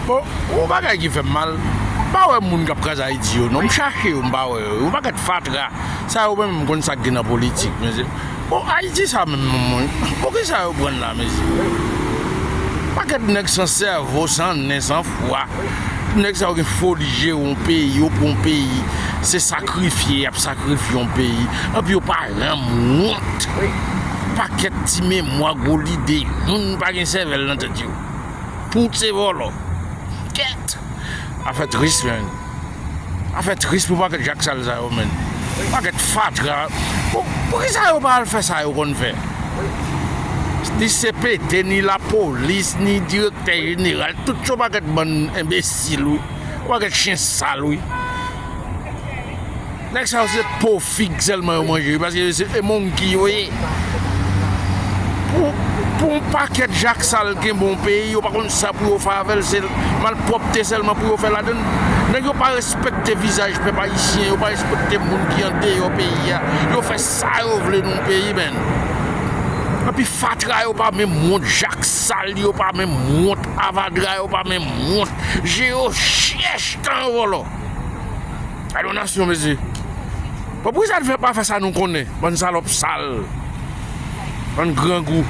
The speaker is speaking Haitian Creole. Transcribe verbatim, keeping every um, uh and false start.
Bon, yon bagay ki fè m mal, m pa wè moun k ap kraze Ayiti yo non. M chache yo, m pa wè yo. Yon pakèt fatra. Sa yo menm, m konn sa k gen nan politik, mesye. Bon, Ayiti sa menm, mwen, poukisa yo pran la, mesye? Pakèt nèg san sèvo, san nen, san fwa. Nèg sa yo gen foli jere yon peyi, yo pran yon peyi. Se sakrifye, y ap sakrifye yon peyi. Anpi yo pa janm wont. Pakèt ti memwa, gwo lide, youn pa gen sèvèl nan tèt yo. Tout se vòlò. Kèt! Afè tris, menn. Afè tris pou pakèt jak sal sa yo, menn. Pakèt fatra. Pou, poukisa yo pa al fè sa yo konn fè? Ni C P T, ni lapolis, ni direktè jeneral, tout se yon pakèt bann enbesil, wi. Yon pakèt chen sal, wi. Nèg sa yo se po fig sèlman yo manje, wi, paske se e monkey yo ye. Pou, pou yon pakèt jak sal kenbe yon peyi, yo pa konn sa pou yo fè avè l, se malpwòpte sèlman pou yo fè ladann. Nèg yo pa respekte vizaj pèp ayisyen, yo pa respekte moun ki andeyò peyi a. Yo fè sa yo vle nan yon peyi, menn. Anpi fatra yo pa menm wont, jak sal yo pa menm wont, avadra yo pa menm wont. Je yo chèch tan yo vòlò. Gade yon nasyon, mesye. Bon, poukisa n fè pa fè sa nou konnen? Bann salòp sal. Bann grangou.